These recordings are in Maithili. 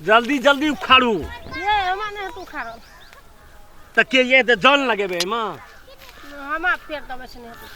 जल्दी जल्दी उखाड़ू। ये हमरा नहि हेतौ उखाड़ल। तऽ के ये तऽ जन लगेबै एहिमे? हमरा पेट दबै से नहि हेतौ।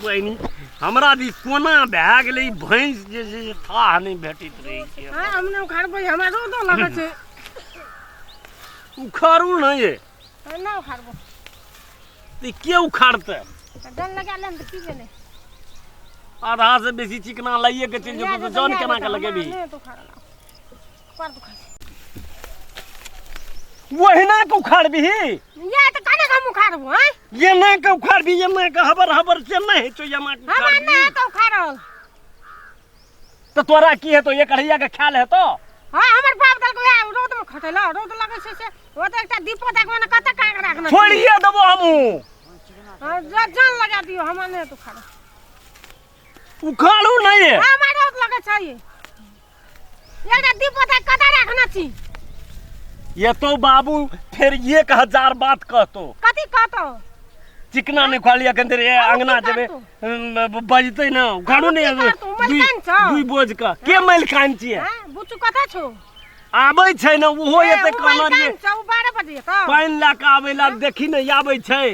बहिनी हमरा दिस कोना भए गेलै ई भैंस जे छै से थाह नहि भेटैत रहै छै। हाँ, हम नहि उखाड़बै, हमरा रौदो लगै छै। उखाड़ू ने ये। हम नहि उखाड़बो। तऽ ई के उखाड़तै? तऽ जन लगा लेम तऽ की भेलै? आधा से बेसी चिकना लाइए के चलि जेतौ तऽ जन केना के लगेबही? नहि हेतौ उखाड़ल। पर दुखाइ छै। ओहिना के उखाड़बिही? ये तऽ कने हम उखाड़बो, हैं? एना के उखाड़बिही, एना के हबर हबर से नहि होइ छौ, एना के हमरा उखाड़बिही। नहि हेतौ उखाड़ल। तऽ तोरा की हेतौ, एक अढ़ैया के खायल हेतौ? हाँ, हमर बाप देलको वएह रौद में खटेला, रौद लगै छै से ओतऽ एकटा दीपो देखबै ने कतऽ काग राखने छै। छोड़िए देबो हमहूँ। हाँ, जान लगा दियौ, हमरा नहि हेतौ उखाड़ल। उखाड़ू नहि ये। हाँ, हमरा रौद लगै छै। एकटा दीपो देख कतऽ राखने छी? ये तो बाबू फेर 1000 बात कहतो। कथी कहतो? चिकना नहीं खुआ लिया अखन ये आरो अंगना की जेबे, करतौ? बजतै ना, उखाड़ू नहीं। आरो की करतौ? मलकान छौ? दुई बोझ का के मलकान छियै? हैं? बुच्चू कतऽ छौ? आबै छै ने ओहो। ए, एते ओ कहना मलकान रहियै छौ, ओ 12 बजे एतौ। पानि लए कऽ आबै लए, देखी ने आबै छै।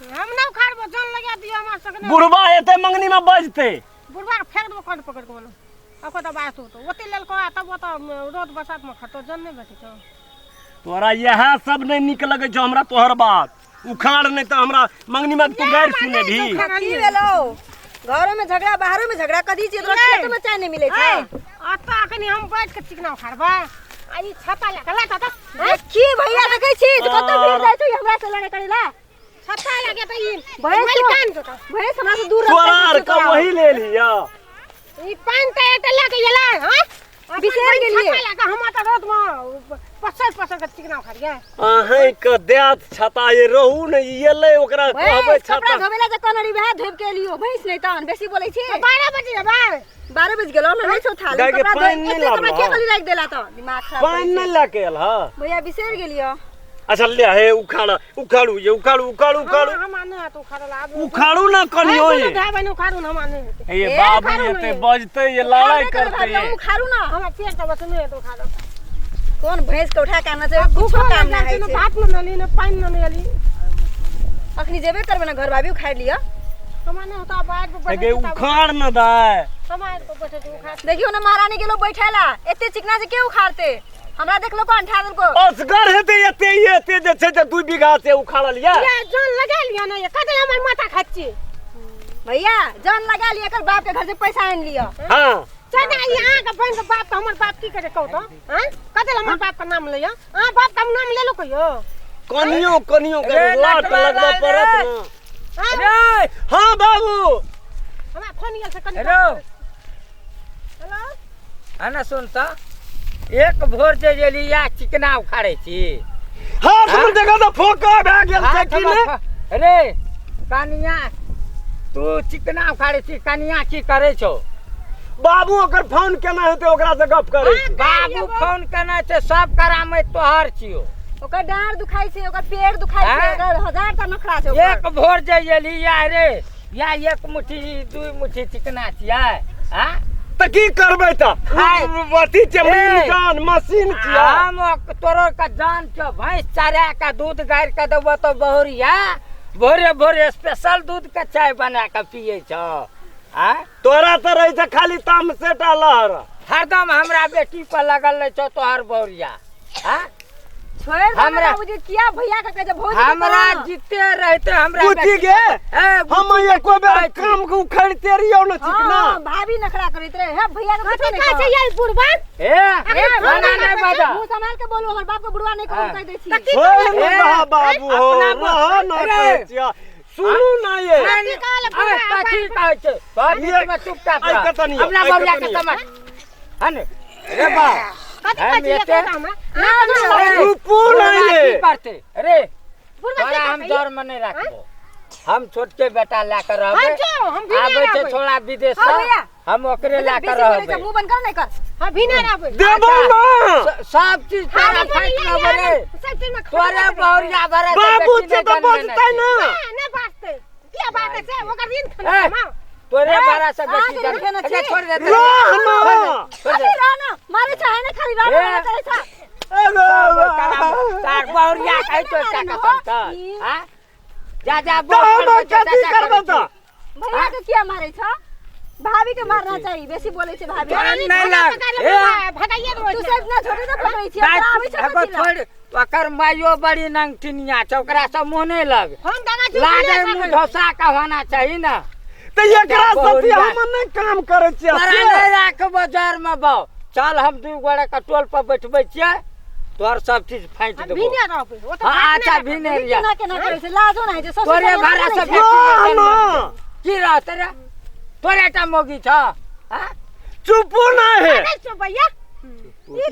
हम नहि उखाड़बो, जन लगा दियौ हमरा सबके नहि। बुढ़बा एते मंगनी में बजतै। बुढ़बा के फेंक देबो कंठ पकड़ के ओना। ओकर तऽ बात होतो ओते लेलको आ तब ओतऽ रौद बसात में खटो, जन नहि भेटै छौ। तोरा इएह सब नहि नीक लगै छौ हमरा तोहर बात। उखाड़ नहि तऽ हमरा मंगनी में तू गारि सुनेबही। की भेलौ? घरो में झगड़ा, बाहरो में झगड़ा, कथी छियै तोरा? खेत में चाय नहीं मिलै छै। अतऽ अखनी हम बैठ के चिकना उखाड़बै आ ई छत्ता लए कऽ लाता तऽ की भैया देखै छी जे कतौ भीड़ जाइ छै हमरा से लड़ाई करै ला। छत्ता लगे तऽ ई भैंस मलिकान जोता। भैंस हमरा से दूर तोरा आर के वही ले लिया। ई पानि तऽ एकटा लए के गेलै हँ बिसरि गेलियै। छत्ता लए कऽ हम तऽ रौद में पसर पसर के चिकना उखाड़ियै। अहें के देत छता ये रहू ने, ई एलै ओकरा कहबै। भैंस कपड़ा छता धोबे ला जे कहने रही वएह धोबि के एलियो। भैंस नहीं तहन बेसी बोलै छी। 12 बजे जेबै। 12 बज गेलौ ने, नहीं छौ थाल। गाय के कपड़ा धोइ पानि नहि एते कपड़ा लाबलौ? के गली राखि देला तऽ दिमाग खराब पानि करै नहि छै। लए के एल हँ? भैया बिसरि गेलियो। अच्छा ले हे, उखाड़ उखाड़ू ये, उखाड़ू उखाड़ू उखाड़ू। हम नहि हेतौ उखाड़ल आब। उखाड़ू ना कनियो ये। भाय बहिन उखाड़ू ने, हमरा नहि हेतै। ये ए, बाबू उखाड़ू एते ने। बजतै ये, लड़ाई उखाड़बे करबै करतै भाभी, ये। हम उखाड़ू ना। हमरा पेट दबे से नहि हेतौ उखाड़ल। कोन भैंस के उठा के आनने छै? भूखो कुछो काम लागि नहि जाइ छै होइ ने छै। भात ने नली ने पानि ने नली। अखनी जेबे करबै ने घर भाभी, उखाड़ि लिअ। हमरा नहि होता बाहर पर हे बैठे गे छी तब। उखाड़ न दाय। हम आबि कऽ बैठे छी उखाड़। देखियौ ने महारानी गेलो बैठे ला, एते चिकना से के उखाड़ते? हमरा देखलो को अंठा देलको। असगर हेतै एते एते जे छै से 2 बीघा से उखाड़ल ये। ये जन लगा लिअ ने, ये कते हमर माथा खाइत छी। भैया जन लगा लिअ, एकर बाप के घर से पैसा आनि लिअ। हाँ। चल ना, ई अहाँके बहिन के बाप के हमर बाप की करे कहू तऽ? हैं? कते हमर बाप के नाम लैया? अहाँ बाप के हम नाम लेलो कहियो? कनियो कनियो के रे, लाट लटवा लगबऽ लाल पड़त रे। ने। हैं? रे। हाँ बाबू। हमरा फोन गेल छै कनि। हेलो। हेलो। हाँ ना सुन तऽ एक भोर जे गेली या चिकना उखाड़ै छी। हाथ में देखा तऽ फोका भए गेल छै की ने? रे कनिया तू चिकना उखाड़ै छी, कनिया की करै छौ? बाबू ओकर फोन केना हेतै, ओकरा से गप करै छी। बाबू फोन केना छै? सब करामै तोहर छियौ। ओकर डाँड़ दुखाइ छै, ओकर पेट दुखाइ छै। हैं? ओकर हजार टा नखरा छै ओकर। एक भोर जे एली या रे या एक मुट्ठी दू मुट्ठी चिकना छियै आ तऽ की करबै तऽ? हाय। अथी छै ए। मेन जान मशीन छियै। हम तोरो के जान छौ, भैंस चरा के दूध गारि के देबो तऽ बहुरिया भोरे भोरे स्पेशल दूध के चाय बना के पियै छौ आ तोरा तऽ रहै छै खाली तामसे टा लहर। हरदम हमरा बेटी पर लगल रहै छौ तोहर बहुरिया आ छोड़ि दे ना। हमरा- बाबूजी किया भैया के कहै छै भौजी के हमरा कहू ना। जीते रहते हमरा बुद्धि बेटी गे ए, हम बुद्धि एको बेर कहै छी। काम के उखाड़िते रहियौ ने चिकना। हाँ, भाभी नखरा करैत रहे हे, भैया के कथी कुछो नहीं कहै छै कहब। ये बुढ़बा? ए ए, खाना नहीं बजा। मुँह संभाल के बोलू, हमर बाप के बुढ़वा नहीं कहू, हाँ। कहि दै छी। छोड़ ने ए, रहा बाबू हो अपना रहा ना। अरे। कहै छियै सुनू ना ये। नहीं, अरे, कथी कहै छै? तोहर बीच में चुपचाप आइ रह। कतऽ नहीं, अपना आइ बबुआ कतऽ के नहीं। समझ हन रे बा। कथी हम कहै छै ये एते- कहू हमरा? ना, ना, रुकू ना तोरा ये। की करतै रे? बुढ़बा की तोरा हम करतै? डर में नहीं राखबो, हम छोटके बेटा लए के रहबै। हम जो, हम भी आबै नहि छै रहबै। छोड़ा विदेश हाँ से, भैया। हम ओकरे लए के बेसी बोलै छै, रहबै। मुँह बंद कर नहीं कर। हम भी नहि रहबै। देबो ना। सब चीज तोरा हम फाटि लेबै रे। सब चीज में तोरे बहुरिया भरे से बाबू बेटी से नहि तऽ जनमेने बजतै छै। ना। नहि बाजतै किया बाजतै से ओकर ऋण ए, खेने छै। तोरे ए, बड़ा से अहाँ बेटी के जन ऋण खेने अच्छा छी? छोड़ दे रह ना। छोड़ दे। अरे रह ना, मारे छै, है ना खाली रह ए। ना करे छै। बहुरिया कहै तो एकटा कसम चल हां जा जा तऽ हम कथी करबै तऽ भैया के किया मारै छ भाभी के मारना चाहिए बेसी बोलै छै भाभी तोरा नहि लाग ए भगाइए तू सब इतना छोटे से पकड़ै छी हमरा आबै छै एगो कथी लए? छोड़ ओकर माइयो बड़ी नंगटिनिया छै ओकरा से मुँह नहि लग हम दादाजी लागे मुँह धोसा के होना चाही ना तऽ एकरा साथे हम नहि काम करै छियै तोरा से। नहि राखबो जर में बौ चल हम दू गोरे के टोल पर बैठबै छियै तोहर सब चीज फाँटि देबो भीने रहबै ओ तऽ हाँ अच्छा भीने रिया केना केना करै छै लाजो नहि छै ससुर तोरे ससुर भाड़ा नहि से छै। बेटी ना, ना। की रहते रे तोरे टा मौगी छ हाँ? चुपो ना है नहीं चुप भैया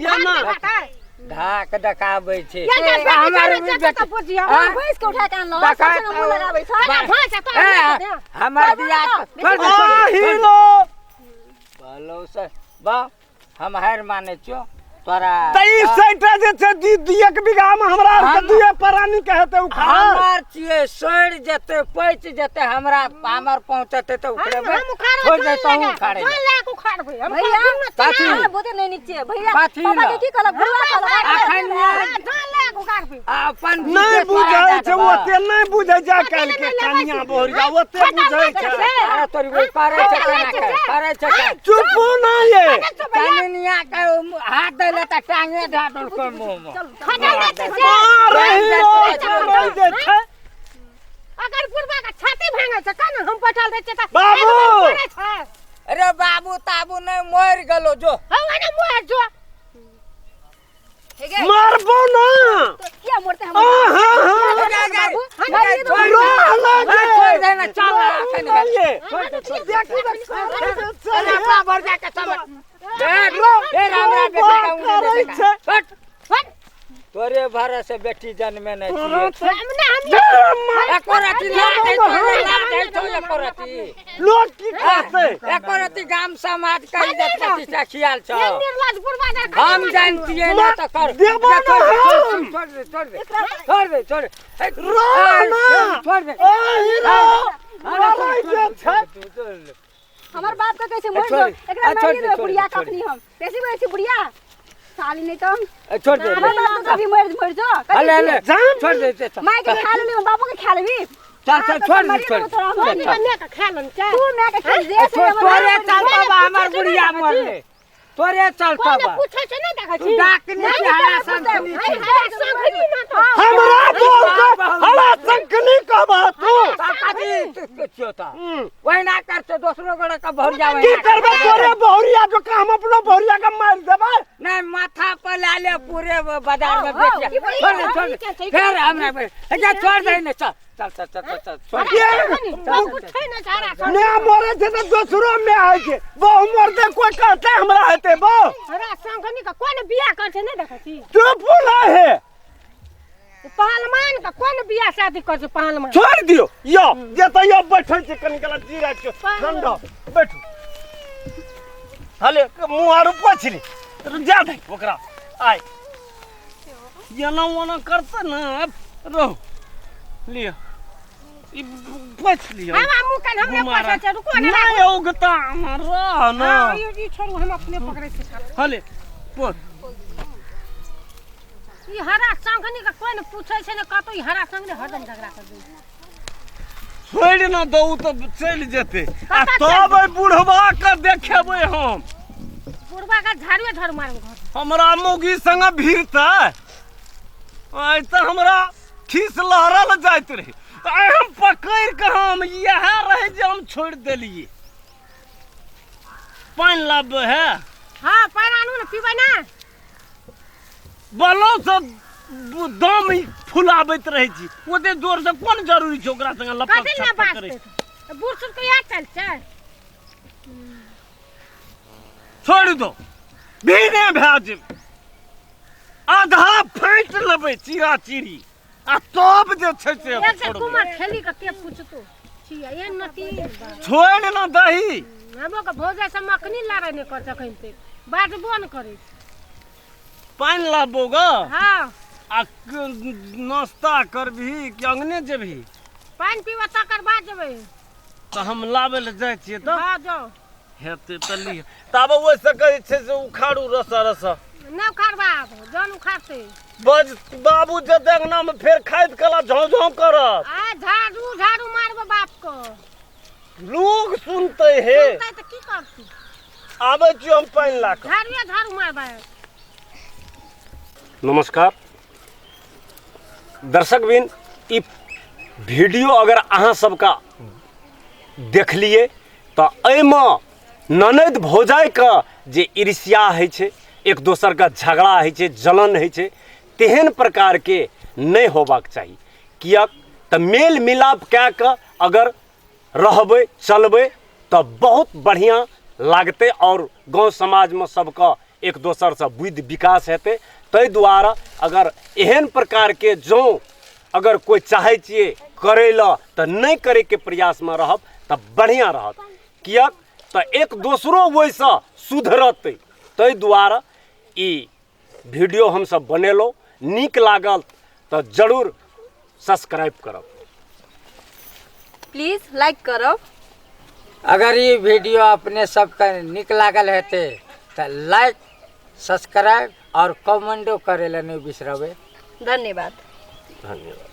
या ना धाक डकाबै छै या जा, बेटी हमर जाने भी छै बेटी तऽ बुझियौ। हाँ? भैंस के उठा के आनलहुँ डका- ससुर मुँह लगाबै छै बा- भैंस आ तोरा ए, नहि दे। हमर बियाह छोड़ दे, आ छोड़ दे, छोड़ दे। हीरो कहलहुँ से बा हम हारि मानै छियौ तोरा तऽ ई सैटा जे छै दी एक बीघा मे हमरा आरके दुए प्राणी के हेतै उखाड़ हमर छियै सड़ि जेतै पचि जेतै हमरा हमर पहुँचतै तऽ उखड़ेबै हम उखाड़बै छोड़ि दे जोन तहूँ लगा उखाड़े जोन लगा के उखाड़बै हम भैया कथी? अहाँ बहुते नहि नीक छियै भैया कथी पापा लए? के की कहलक बुढ़वा कहलक अखन जोन लगा के उखाड़बै अपन नहि बीते बुझै तोरा छै ओते नहि बुझै छै आइ काल्हि के नहि लेबै कनिया छी। बहुरिया ओते बुझै छै अरे तोरी ओइ करै छै केना के करै छै केना? चुपो ना ये कनिया के हाथ दै ले तऽ टांगे धऽ देलकै मुँह मे खटल नहि छै से। अरे हीरो छोड़ै जे छै अगर बुढ़वा के छाती भांगे छै कन हम बैठल रहै छियै तऽ बाबू! एक बेर पड़ै छै अरे बाबू ताबू नहि मरि गेलो जो हौ एने मुँह जो हे गे, मारबो ना तो किया मरते हम आ हाँ हाँ बाबू छोड़ रोह लागे छोड़ दे ना चल ना अखन ना ये छोड़ दे छोड़ दे देखी तऽ छोड़ै जे छै। अरे अपना भर जाके समझ देख फेर हमरा बेटी का करै उंगली छै। हट तोरे भरोसे बेटी जन्मे नहि छियै हम ना हम एको रति लाज है तोरे लाज है तो एको रति लोग की कहतै एको रति गाम समाज के इज्जत प्रतिष्ठा खियाल छौ ये निर्लज बुढ़वा जे हम जानतियै ना तऽ कर देबो ना हम। छोड़ दे छोड़ दे छोड़ दे छोड़ दे रोह ना छोड़ दे आ हीरो मरै जे छै हमर बाप के कैसे मर छोड़ दो दे, एकरा छोड़ मारिए दे, देबै छोड़ बुढ़िया दे, छोड़ कखनी हम बेसी बोलै छी बुढ़िया साली नहीं तो छोड़ दे हमर बाप के कभी मर मर जो हले हले जान। छोड़ दे चल माय के खा लेली बापो के खा लेबी चल चल छोड़ दे छोड़ दे चल, मैं के खा लन के तू माय के खा जे से छोड़, हमर तोरे बाप चलता बा हमर बुढ़िया मरले तोरे चलता कोने बा पूछै छै नहीं देखै तू छी डाकनी के हरा संतनी हाय हाय संखनी ना तो हमरा बोल के हरा शंखनी कहबा तू कथी छियो त वहिना करते दोसरो गोड़े के भौरिया की वहिना करबे तोरे बहुरिया जो का हम अपनो बहुरिया के मार देबै नहीं माथा पर ला ले पूरे बाजार में बेच की बोली? छोड़ दे छोड़ दे फिर हमरा पे अच्छा छोड़ दे ने चल चल चल चल चल चल छोड़ दे। पूछै ना सारा ने मरे छै तऽ दोसरो में आइ छै बहु मरते कोई कहते हमरा हेतै बहु हरा संखनी के कोन बियाह कर छै नहीं देखै छी चुप ना हे पहलवान के कोन बियाह शादी कर छै पहलवान छोड़ दियो यो जे तऽ यो बैठल छै कनि कला जीरा के ठंडा बैठू हले मुँह आर पोछ ली जा दे ओकरा आय एना ओना करते ना रहो लिअ ई पोछ लिअ हम मुँह कान हमरे पोछै छै रुको ना नहीं उगता हमरा ना हाँ, ई छोड़ू हम अपने पकड़ै छी हले पोछ ई हरा संखनी के कोन पूछै छै ने कतौ ई हरा संखनी हरदम झगड़ा कर दै छै। छोड़ि न दऊ तऽ चलि जेतै आ कतऽ तब एहि बुढ़वा के देखेबै हम बुढ़वा के झाड़ुए झाड़ू मारबै घर हमरा मौगी संगे भिड़तै आइ तऽ हमरा खीस लहरल जाइत रहै तऽ आइ हम पकड़ि कऽ हम इएह रहै जे हम छोड़ि देलियै पानि लाबबै है हाँ पानि आनू ने पीबै ना बलोसँ दम फुलाबैत रहै छी ओते जोरसँ कोन जरूरी छै ओकरा संगे लपक कथी ने छपक करै बाजतै बूढ़ सूढ़ के याद चल छै छोड़ि दो भीने भए जेबै आधा फाटि लेबै चीरा चीरी आ तब जे छै से एक छोड़बै कुमार खेली के के पूछतो छिया ए नती छोड़ि न दही हमो के भौजा से मखनी लड़ाई नहीं कर सकैन ते बाजबो न करै पानि लाबो ग हाँ आ नाश्ता करबही कि अंगने जेबही पानि पीबऽ तकर बाद जेबै तऽ हम लाबै लए जाइ छियै तऽ हाँ जाओ हेतै तऽ लिह ताबे ओहिसँ कहै छै से उखाड़ू रसा रसा नहि उखाड़बा आब जन उखाड़तै। बज बाबू जते अंगना में फेर खाइत कला झाँव झाँव करत। आ झाड़ू झाड़ू मारबो बाप को। लोग सुनते हे। सुनतै तऽ की करतै? आबै छी हम पानि ला कऽ। झाड़ुए झाड़ू मारबै। नमस्कार दर्शक बिन, ई वीडियो अगर अहाँ सबके देखलिए तऽ एहिमे ननद भौजाइके जे ईर्ष्या होइ छै, एक दोसरके झगड़ा होइ छै, जलन होइ छै, तेहन प्रकारके नहि होबाक चाही। किएक तऽ मेल मिलाप कए कऽ अगर रहबै चलबै तऽ बहुत बढ़िआँ लागतै आओर गाँव समाजमे सबके एक दोसरसँ बुद्धि विकास हेतै। ताहि दुआरे अगर एहन प्रकारके जँ अगर कोइ चाहै छियै करै लए तऽ नहि करैके प्रयासमे रहब तऽ बढ़िआँ रहत। किएक तऽ एक दोसरो ओहिसँ सुधरतै। ताहि दुआरे ई वीडियो हमसब बनेलहुँ। नीक लागल तऽ जरूर सब्सक्राइब करब, प्लीज लाइक करब। अगर ई वीडियो अपने सबके नीक लागल हेतै तऽ लाइक, सब्सक्राइब और कमेंटो करे ला नहीं बिसरबै। धन्यवाद। धन्यवाद।